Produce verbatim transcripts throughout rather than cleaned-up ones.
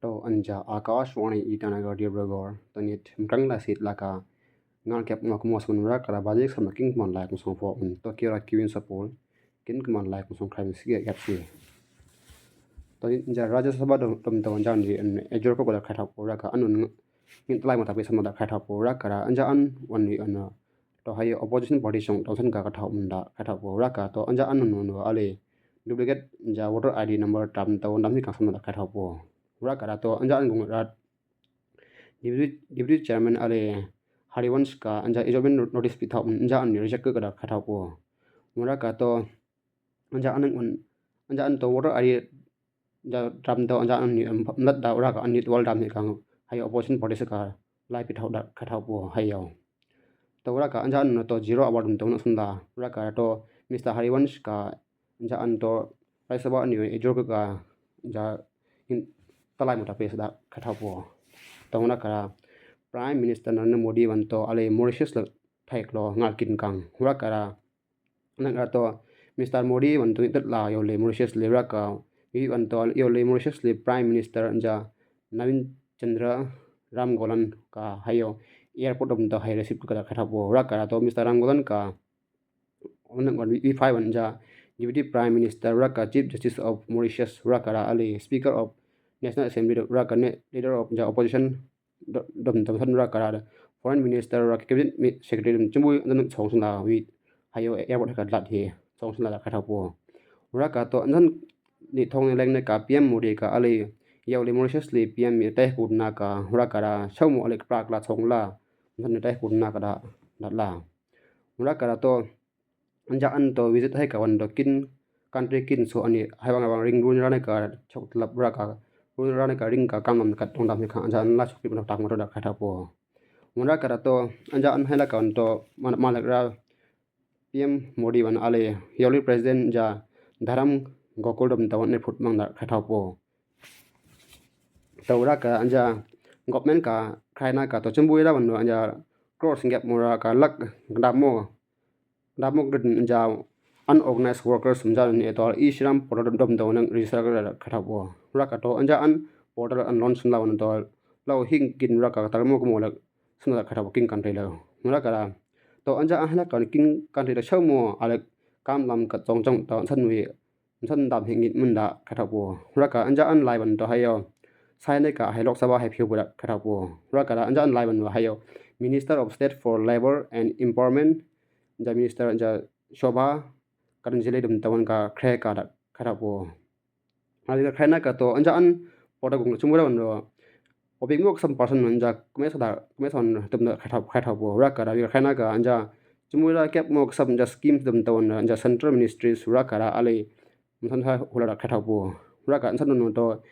To anja Akashvani Itanagar Dibrugarh, to nit mkrang la sit la ka ngal kep ngok mos mun ra kara bajik sama kin kman lai kum song fo un to kira kiwin sapul kin kman lai kum song krai si yap si. To nit anja Rajya Sabha dom dom to anja ni en ejor ko da khathau po ra ka anun ngin tlai mo tapi sama da khathau po ra kara anja an wan ni an to hai opposition party song to san ka khathau mun da khathau po ra ka to anja an nun ale duplicate anja voter I D number tam to dam ni ka sama da khathau po. Ra kara to anja an gung rat Deputy, Deputy Chairman ale Harivansh ka anja adjournment notice pi thau anja an ni reject ka da khathau po. Ra ka to anja an un anja an to voter I D ja dam to anja an ni mlat da ra ka an ni tual dam ni ka hai opposition party ka lai pi thau da khathau po hai yo. To ra ka anja an to zero hour dam to na sunda ra ka to Mister Harivansh ka anja an to Rajya Sabha ni ejor ka ja talai mo tapi da khathau po. To na kara Prime Minister Narendra Modi wan to ale Mauritius le thai klo ngal kin kang ra kara nang ra to Mister Modi wan to ngi tet la yo le Mauritius le ra ka wi wan to yo le Mauritius le Prime Minister anja Navin Chandra Ramgoolam ka hai yo airport dom to hai receive ka da khathau po ra kara to Mister Ramgoolam ka wan wi fai wan anja Deputy Prime Minister ra ka Chief Justice of Mauritius ra kara ale Speaker of National Assembly ra ka ne leader of ja opposition dom dom san ra kara Foreign Minister ra ka Cabinet Secretary dom chimbui dom chong sunda wi hai yo airport ka lat hi chong sunda da khathau po. Ra ka to an san ni thong ni leng ne ka P M Modi ka ale yo le Mauritius le P M mi teh kut na ka ra kara chau mo ale prak la chong la an san ni teh kut na ka da da la. Ra kara to anja an to visit hai ka wan to kin country kin so ani hai wang wang ring run rane ka chok tlap ra ka run rane ka ring ka kam nam ka tong dam ka anja an la chok pi ban tak mo da khathau po. Ra kara to anja an hai la ka wan to man man la ra P M Modi wan ale yo le President ja Dharam Gokul dom to wan ne phut mang da khathau po. To ra ka anja government ka khai na ka to chimbui ra wan anja crores ngep mo ra ka lak dam mo dam mo grid anja unorganized workers anja ni to e-Shram portal dom to nang register ka da khathau po. Ra ka to anja an portal an launch la wan to lao hing kin ra ka tal mo ko mo la sunda da khathau po kin country la. Ra ka ra to anja an la ka kin country la chau mo ale kam lam ka chong chong to san wi san dam hi ngin mun da khathau po. Ra ka anja an lai wan to hai yo sai ne ka hai Lok Sabha hai phiu po da khathau po. Ra ka ra anja an lai wan to hai yo Minister of State for Labor and Empowerment ja Minister ja Shobha Karanjale dom to wan ka khreh ka da khathau po. Anja ka khreh na ka to anja an po da gung chimbui ra wan to Obik mo kasam person anja kmesa da kmesa dom da khathau khathau po. Ra ka ra wi khreh na ka anja chimbui ra kep mo kasam anja schemes dom to wan anja central ministries ra ka ra ale san ha hula da khathau po. Ra ka san no to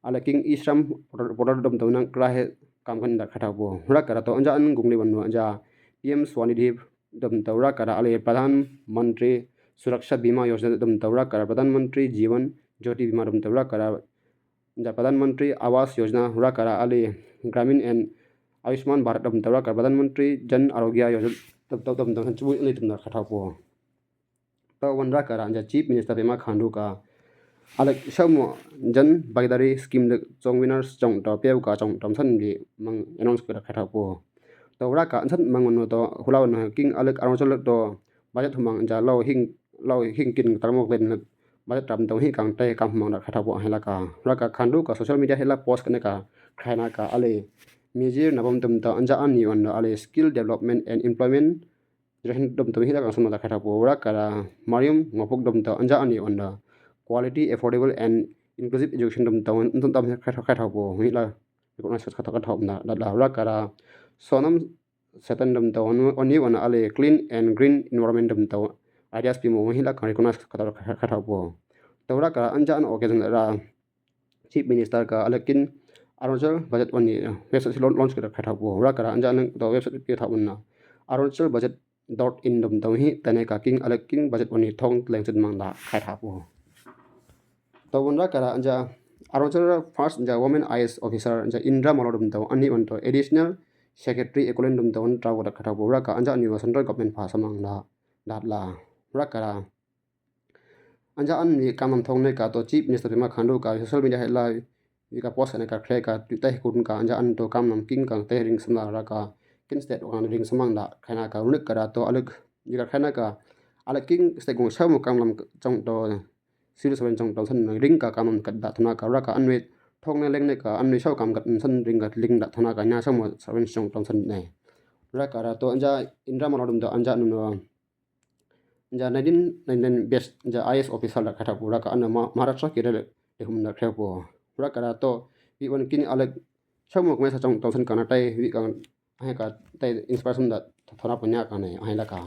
ale king e-Shram portal dom to nang kra he kam kan da khathau po. Ra ka ra to anja an gung le wan anja P M Swanidhi dom to ra ka ra ale Pradhan Mantri Suraksha Bima Yojana dom to ra ka ra Pradhan Mantri Jeevan Jyoti Bima dom to ra ka ra ja Pradhan Mantri Awas Yojana ra ka ra ale Gramin and Ayushman Bharat dom to ra ka ra Pradhan Mantri Jan Arogya Yojana dom to dom to san chimbui ale dom da khathau po. To wan ra ka ra anja Chief Minister Pema Khandu ka ale chau mo Jan Bhagidari scheme de chong winners chong to pia ka chong to san di mang announce ka da khathau po. To ra ka san mang no to hula no king ale Arunachal to budget mang anja lao hing lao hing kin tal mo len budget ram to hi kang te kam mang da khathau po hai la ka. Ra ka Khandu ka social media hai la post ka ne ka khai na ka ale Mizir Nabam dom to anja an ni wan ale skill development and employment generation dom to hi la kang san da khathau po. Ra ka ra Mariam Ngopuk dom to anja an ni wan da quality, affordable and inclusive education dom to dom khathau po hi la recognize khathau khathau na da ra ka ra Sonam Satan dom to wan ni wan ale clean and green environment dom to ideas pi mo hi la kang recognize khathau khathau po. To ra ka ra anja an occasion ra Chief Minister ka ale kin Arunachal budget wan ni website launch ka da khathau po. Ra ka ra anja an to website pi thau na Arunachal budget dot in dom to hi tane ka king ale king budget wan ni thong leng sit mang da khathau po. To wan ra ka ra anja Arunachal first anja women I A S officer anja Indra Malo dom to an ni wan to additional secretary equivalent dom to wan trao da khathau po. Ra ka anja an ni central government pha samang da dat la. Ra ka ra anja an ni kam nam thong ne ka to Chief Minister Pema Khandu ka social media hai la vika post kane ka khree ka tu tey kun ka anja an to kam nam king ka tey ring samla ra ka kin state wa ring samang da khree na ka runik ka ra to alek vika khree na ka alek king state gung shau mo kam nam chong to civil servant chong to san ring ka kam nam ka da thona ka ra ka anwe thong ne leng ne ka anwe shau kam ka san ring ka ling da thona ka nya shau mo servant chong to san ne ra ka ra to anja indra ma rum da anja nu no anja nineteen ninety-nine batch anja I A S officer da khree po ra ka an ma Maharashtra ki re le hum da khree po ra ka ra to wi wan kin alek shau mo kme sa chong to san ka na tai wi ka ai ka tai inspiration da thona po nya ka ne ai la ka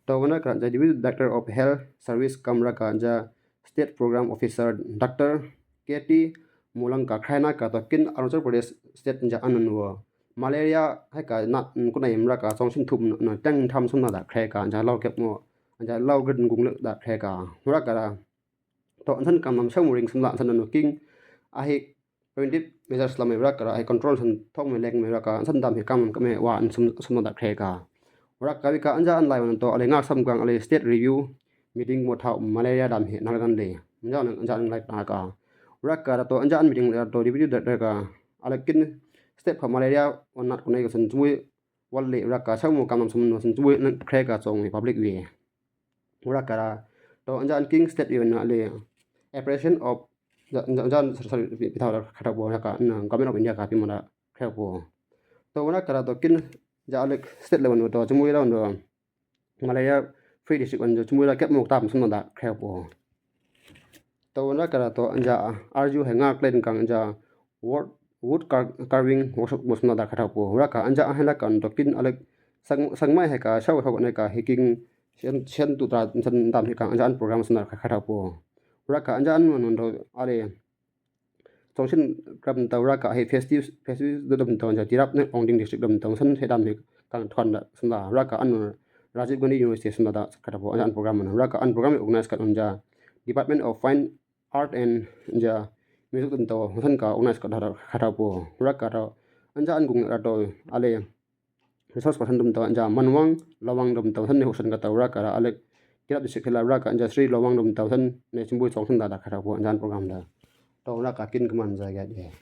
to wan ka anja Deputy Director of Health Service kam ra ka anja State Program Officer Doctor K T Mulang ka khree na ka to kin Arunachal Pradesh state anja an wo malaria hai ka na kunai mra ka song sin thum na teng tham sum na da khree ka anja lau kep mo anja lau grid gung le da khree ka ra ka ra to an san kam nam shau mo ring sum la an san no king ahi preventive measures la me ra ka ra ahi control san thong me leng me ra ka an san dam hi kam nam ka me wa an sum sum na da khree ka ra ka wi ka anja an lai wan to ale ngak sam gang ale state review meeting mo thau malaria dam hi nal gan le anja an anja an lai ta ka ra ka ra to anja an meeting ra to review da ka ale kin state pha malaria wan nat kunai ka san chui wal le ra ka shau mo kam nam sum no san chui khree ka chong public wi ra ka ra to anja an king state wi na le appreciation of anja anja sorry pi thau ra khree po ra ka na government of India ka pi mo ra khree po to ra ka ra to kin anja alek state level no to chui ra no malaria free district wan jo chumui ra kep mok tam sum na da khree po to wan ra ka ra to anja arju he nga klen kang anja wood wood carving workshop mo sum na da khree po ra ka anja he la kan to kin alek sang sang mai he ka shau shau ne ka hiking shen shen tu tra san dam he ka anja an program sum na da khree po ra ka anja an no no ale Chong shin ram tau ra ka he festive festive dam tau ja tirap ne ong ding district dam tau san he dam he kang thon da san da ra ka an Rajiv Gandhi University san da ka da po an program na ra ka an program organize ka ja Department of Fine Art and ja Music dam tau san ka organize ka da ka da po ra ka da an ja an gung ra to ale resource person dum tau anja Manwang Lawang dum tau san ne hosan ka tau ra ka ra alek kirap district hila ra ka anja Sri Lawang dum tau san ne chimbui chong san da da ka ra po anja program da to ra ka kin kman ja ya de.